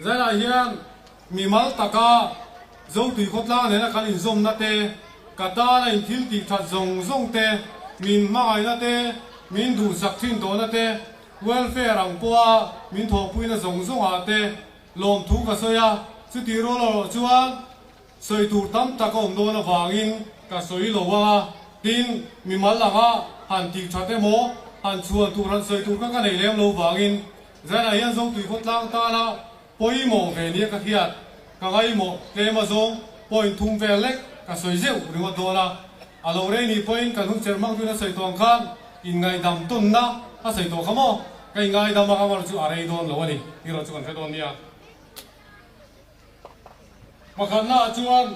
Zaiah hian mimal taka Zotui khawtlang nena kan inzawmna te, ka tana in thil tih that zawng zawng te, min hmangaihna te, min duhsak thin tawhna te, welfare ang pawha min thawhpuina zawng zawngah te lawmthu ka sawi a, chutih rual erawh chuan sawi tur tam tak a awm dawn avangin ka sawi lo ang a, tin, mimal anga han tih that emaw, han chhuan tur han sawi tur kha ka nei lem lo vangin Zanah hian Zotui khawtlang tana pawimawh ve nia ka hriat, ka ngaimawh tlem a zawng point thum vel lek ka sawi zeuh ringawt dawn a. A lo rei nih pawhin kan hun cher hmang tuin a sawi tawh ang khan inngaihdam tawnna a sawi tawh kha maw? Ka ingaidam a kamar chu a rei dawn lo a ni tih erawh chu kan hre dawn nia. Pakhatna ah chuan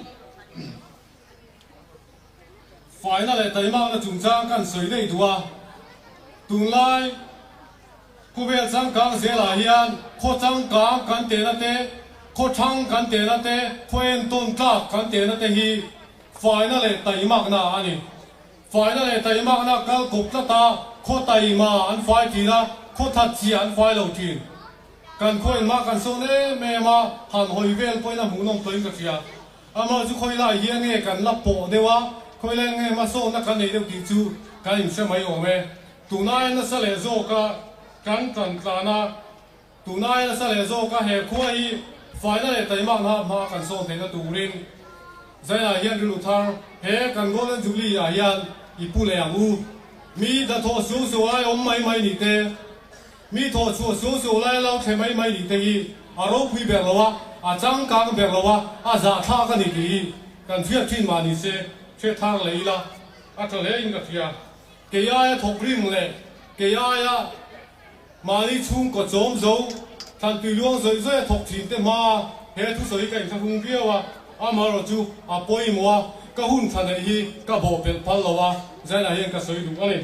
faina leh taimakna chungchang kan sawi daih duh a, tunlai, Khawvel changkang zelah hian khaw changkang kan tehna te, khaw thang kan tehna te, khaw entawn tlak kan tehna te hi faina leh taimakna a ni. Faina leh taimakna kal kawp tlat a, khaw taima an fai thin a, khaw that chiah an fai lo thin. Kan khaw engmah kan sawn em em a, han hawi vel pawhin a hmuhnawm tawhin ka hria. Amah chu khawi lai hian nge kan la pawh deuh a, khawi lai nge hmasawnna kan nei deuh tih chu kan inhre mai awm e. Tunai nasa leh zawka kan tan tlan a, tunai nasa leh zawka he khua hi faina leh taimakna hma kan sawn theihna turin Zainah hian rilru thar he kan Golden Jubilee ah hian i pu leh ang u. Mi hnathawh suau suau lai awm mai mai nih te, mi thawh chhuah suau suau lai lo thle mai mai nih te hi a ropui ber lo a, a changkang ber lo a, a zahthlak a ni tih hi kan hriat thin mah ni se hre thar leh ila a tha hle in ka hria. Kei aia thawk rim leh kei aia mahni chhungkaw chawm zo thlantui luang zawih zawih a thawk thin te hma he thusawi ka inthlahrung viau a, amaherawh chu a pawimawh a, ka hun tha neih hi ka bawhpelh phal lo a, Zainah hian ka sawi duh a ni.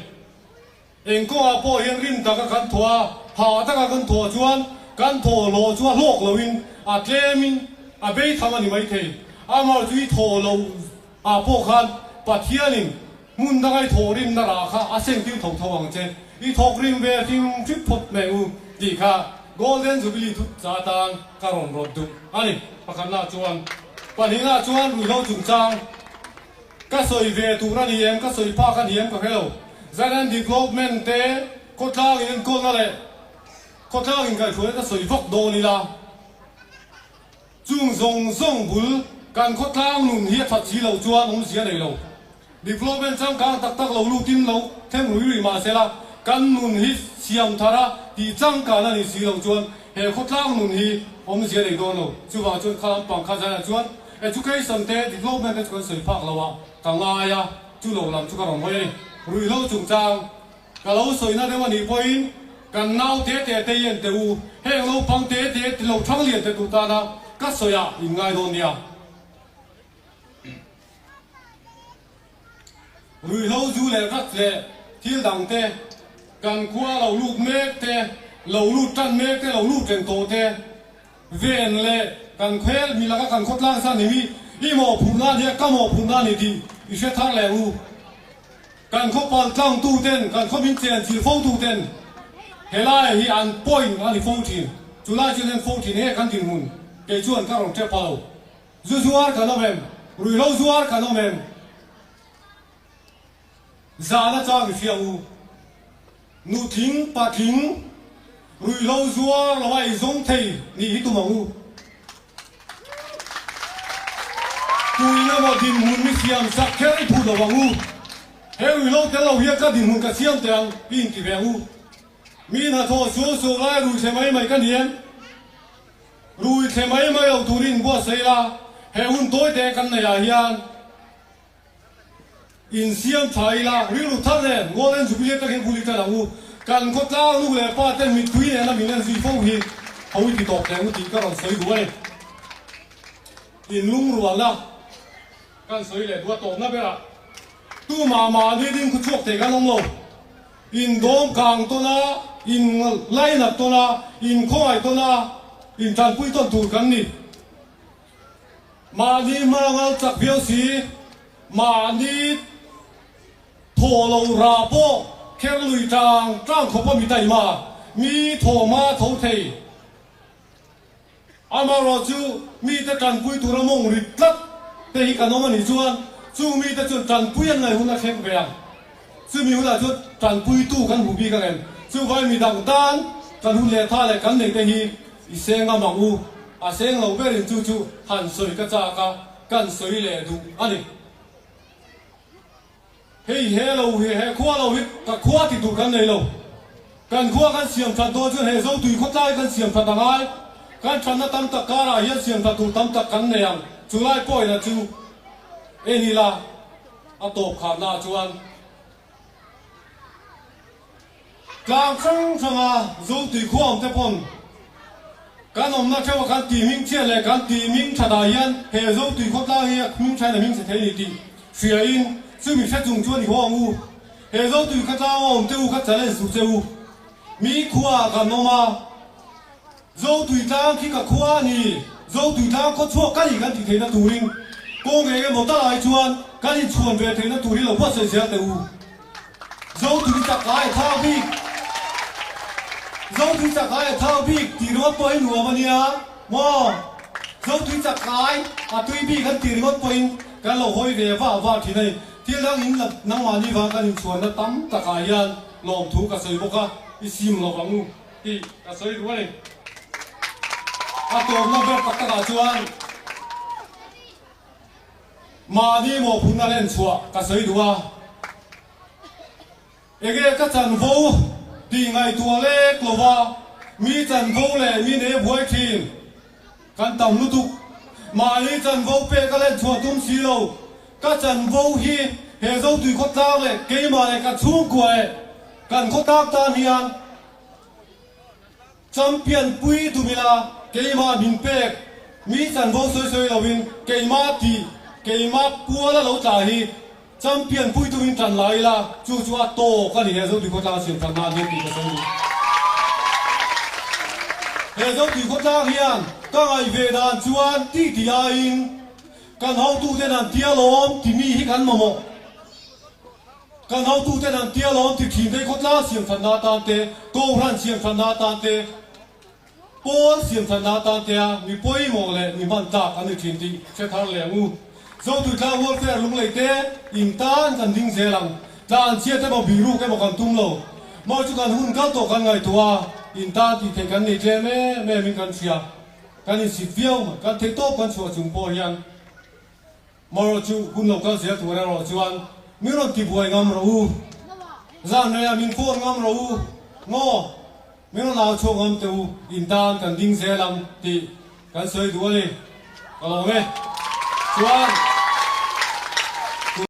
Eng kawngah pawh hian rim taka kan thawh a, hah taka kan thawh chuan kan thawh hlawh chu a hlawk loin a tlemin a bei tham a ni maithei. Amaherawh chu i thawh loh ah pawh khan Pathianin Hmun danga i thawh rimna rah kha a sentir tho tho ang che. I thawk rim ve hrim hrip phawt mai u tih kha Golden Jubilee thut cha atan ka rawn rawt duh a ni. Pakhatna chuan, pahnihna chuan ruihhlo chungchang ka sawi ve tur a ni em, ka sawi phak a ni em ka hre lo. Zanan Development te khawtlang in enkawlna leh khawtlang inkaihhruaina ka sawi vak dawn ila. Chung zawng zawng bul kan khawtlang nun hi a that si loh chuan awmzia nei lo. Development changkang tak tak lo lutin lo thleng rui rui mah sela, kan nun hi siam thar a tih changkan a nih si loh chuan he khawtlang nun hi awmzia nei dawn lo. Chuvang chuan kha lampang kha zanah chuan education te development te chu kan sawi phak lo a, ka ngai a, chu lo lam chu ka rawn hawi a ni. Ruihhlo chungchang. Ka lo sawina deuh a nih pawhin kan nau te te te i en teh u, heng naupang te te ti lo thang lian te tur tana ka sawi ah in ngai dawn nia. Ruihhlo zu leh rat leh thil dang te, kan khua lo lut mek te, lo lut tan mek te, lo lut reng tawh te, ven leh kan khel mi laka kan khawtlang san hi mi i mawhphurhna a nia, ka mawhphurhna a ni tih i hre thar leh u. Kan khaw pal tlang tu ten, kan khaw min chen chilh fo tu ten helai hi an point a ni fo thin. Chu lai chuan an fo thin enge kan dinhmun kei chuan ka rawn tep lo. Zu zuar kan awm em? Ruihhlo zuar kan awm em? Zan atang i hria u. Nutling, patling, ruihhlo zuar lo a eizawng thei nih hi tum ang u. Tuin emaw dinhmun mi siam sak kher i phut lo ang u. He ruihhlo tel lo hian ka dinhmun ka siam teh ang i inti ve ang u. Mi hnathawh sual sual lai rui thle mai mai ka ni em? Rui thle mai mai lo turin inbuatsaih ila, he hun tawi te kan neih ah hian, Insiam tha ila, rilru thar nen Golden Jubilee atangin bul i tan ang u. Kan khawtlang nu leh pa ten mittui nena min en zui fo hi ho i ti tawp teh ang u tih ka rawn sawi duh a ni. Inlungrualna kan sawi leh duh a tawpna berah tumah mahni ding khu chhuak thei kan awm lo. Indawm kang tawn a, in lainat tawn a, inkhawngaih tawn a, intanpui tawn tur kan ni. Mahni hmangal chak viau si, mahni thaw lo rah pawh kher lui tang tang khawp a mi taima, mi thaw hma tho thei. Amaherawhchu mite tanpui tura mawng rit tlat te hi kan awm a nih chuan chung mite chuan tanpui an ngaih hun a thleng ve ang. Chumi hunah chuan tanpuitu kan hmu bik ang em? Chuvai midang tan kan hun leh tha leh kan neih te hi i seng ngam ang u. A seng lo berin chu chu han sawi ka chak a, kan sawi leh duh a ni. Hei he lo hi he khua lo hi ka khua ti tur kan nei lo. Kan khua kan siam that dawn chuan he Zotui khawtlai kan siam that a ngai. Kan thatna tam tak karah hian siam that tur tam tak kan nei ang. Chulai pawhina chu en ila a tawp kharna ah chuan tlang hrang hranga Zotui khua awm te pawn kan awmna theuha kan tih hming chhiat leh kan tih hming that ah hian he Zotui khawtlang hi a hming thain a hming chhe thei a ni tih hria in chumi hre chung chuan i haw ang u. He Zotui khawtlang a awm te u kha challenge duh che u. Mi khua ah kan awm a, Zotui tlang khi ka khua a ni, Zotui tlang khaw chhuak ka ni kan tih theihna turin kawng eng emaw ta lai chuan kan inchhuan ve theihna tur hi lo buatsaih zel teh u. Zotui chakai a thau bik Zotui chakai a thau bik tih ringawt pawh hi nuam a nia maw? Zotui chakai a tui bik an tih ringawt pawhin kan lo hawi ve vah vah thin a ni. Thil dang in la nangmahni vang kan inchhuanna tam takah hian lawmthu ka sawi bawk a, i sim lo vang u. Tih ka sawi duh a ni. A tawpna ber tak takah chuan mahni mawhphurhna len chhuah ka sawi duh a. Enge ka chanvo tih ngaihtuah lek lova mi chanvo leh mi nei buai thin kan tam lutuk. Mahni chanvo pek a len chhuah tum si lo. Ka chanvo hi he Zotui khawtlang leh keimah leh ka chhungkua eh kan khawtlang tan hian Champion pui tum ila keimah min pek mi chanvo sawi sawi loin keimah tih keimah puala lo tla hi champion pui tumin tan la ila chu chu a tawk a ni he Zotui khawtlang siam that nan hian tih ka sawi duh. He Zotui khawtlang hian ka ngaih ve dan chuan tih tih aiin kan hotuten an tia lawm ti mi hi kan mamawh. Kan hotuten an tia lawm ti thin te khawtlang siam thatna atan te, Kohhran siam thatna atan te, Pawl siam thatna atan te a mi pawimawh leh mi hman tlak an ni thin tih hre thar leh ang u. Zotui tlang welfare lunglei te in tan kan ding zel ang. Tlan chhiat emaw biruk emaw kan tum lo. Maw chu kan hun kal tawh kan ngaihtuah a, in tan tih theih kan nei tlem em em in kan hria. Kan insit viau mai. Kan theihtawp kan chhuah chung pawh hian. Marawh chu hun lo kal zel tur erawh chuan min rawn ti buai ngam rawh u, zan reiah min phone ngam rawh u, ngaw min rawn au chhuak ngam teh u, in tan kan ding zel ang tih kan sawi duh a ni. Ka lawm e. Chuan.